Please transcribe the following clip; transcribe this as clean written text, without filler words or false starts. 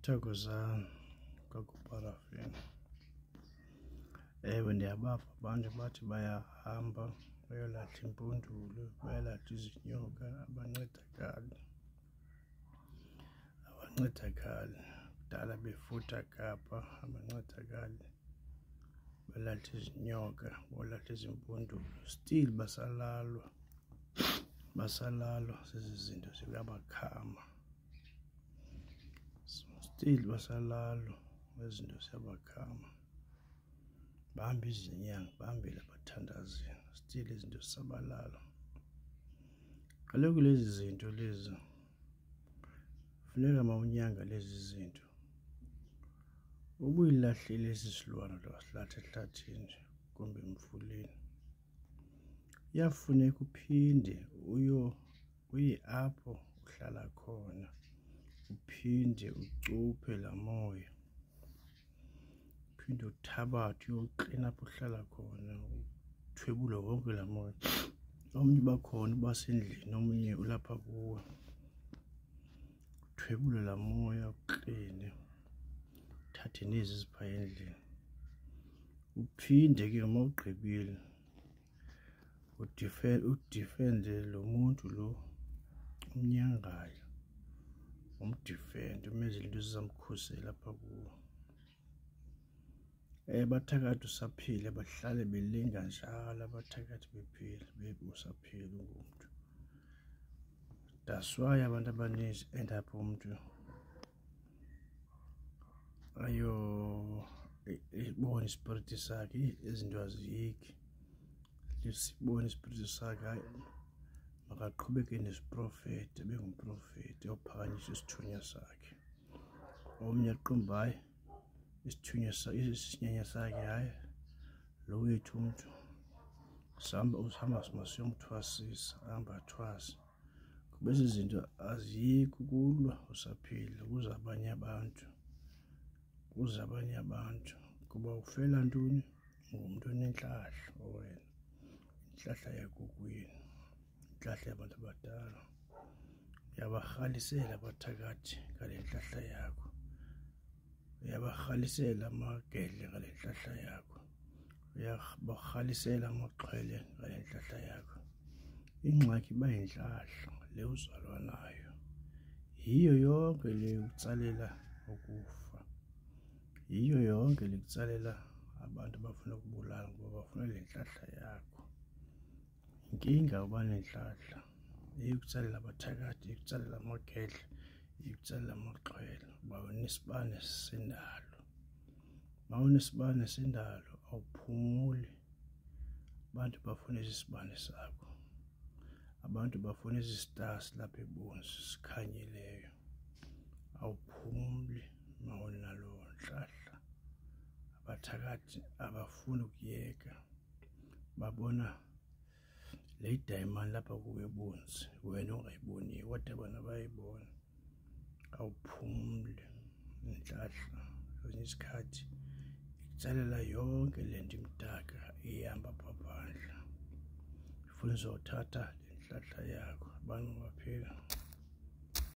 Thokozani gogo Parafini. Ewe, ndiyabava abantu bathi bayahamba bayolahla impundulo, bayolahla izinyoka, abancedakali, abancedakali. Kudala befutha Kapa, abancedakali. Balahla izinyoka, bolahla izimpundulo, still basalalwa, basalalwa zezi zinto ziyabakhama. Still basalalwa ezi zinto ziyabakhama. Bahamba izinyanga, bahambile abathandazini, still izinto zisabalala. Kaloku lezi zinto lezi funeka mawunyanga lezi zinto ubuyilahlile esi silwane wasilahla ehlathini kumbe emfuleni, iyafuneka uphinde uye apho uhlala khona, uphinde ucuphe laa moya, uphinde uthabathe uyoklina apho uhlala khona, uthwebule wonke laa moya. Omnye uba khona uba sendlini, omnye ulapha kuwe. Uthwebule laa moya ukline, uthathe nezi ziphaya endlini. Uphinde ke uma ugqibile udifende lo muntu lo umnyangayo, umdifende, umenzele into ezizamkhusela apha kuwe. Abathakathi usaphila bahlale belinga njalo, abathakathi bephila usaphila ungumntu. That's why abantu abaninzi end up umntu ayo ibone isipiriti sakhe, izinto aziyeki. Sibone isipiriti sakhe, hayi makaqhubeke nesiprofethi, abe ngumprofethi ophakanyisa isithunywa sakhe. Omnye aqombe hayi isithunywa isinyanya sakhe, hayi lo wethu umntu sihamba uhamba masiyomthwasisa, ahambe athwase. Kuba ezi zinto aziyeki ukulwa usaphila, kuza abanye abantu, kuza abanye abantu. Kuba ufela ntoni? Ungumntu onentlahla wena, intlahla yakokwenu, intlahla yabantu abadala. Uyabarhalisela abathakathi ngale ntlahla yakho, uyabarhalisela amagedle ngale ntlahla yakho, uyabarhalisela amaxhwele ngale ntlahla yakho. Ingxaki iba yintlahla le uzalwa nayo, yiyo yonke le ikutsalela ukufa, yiyo yonke le ikutsalela abantu abafuna ukubulala ngoba bafuna le ntlahla yakho. Yinkinga uba nentlahla, iyokutsalela abathakathi, iyokutsalela amagedle, iyokutsalela amaxhwele kuba unesibane sendalo. Uma unesibane sendalo awuphumuli, abantu bafuna esi sibane sakho, abantu bafuna esi star silapha ebunzi sikhanyileyo. Awuphumli uma unaloo ntlahla. Abathakathi abafuni ukuyeka, babona le dayimani lapha kuwe ebunzi wena ongayiboniyo, kodwa bona bayayibona. Awuphumli intlahla, kwesinye isikhathi ikutsalela yonke le nto imdaka ihamba apha phandle, ifuna izothatha le ntlahla yakho. Abantu mabaphile.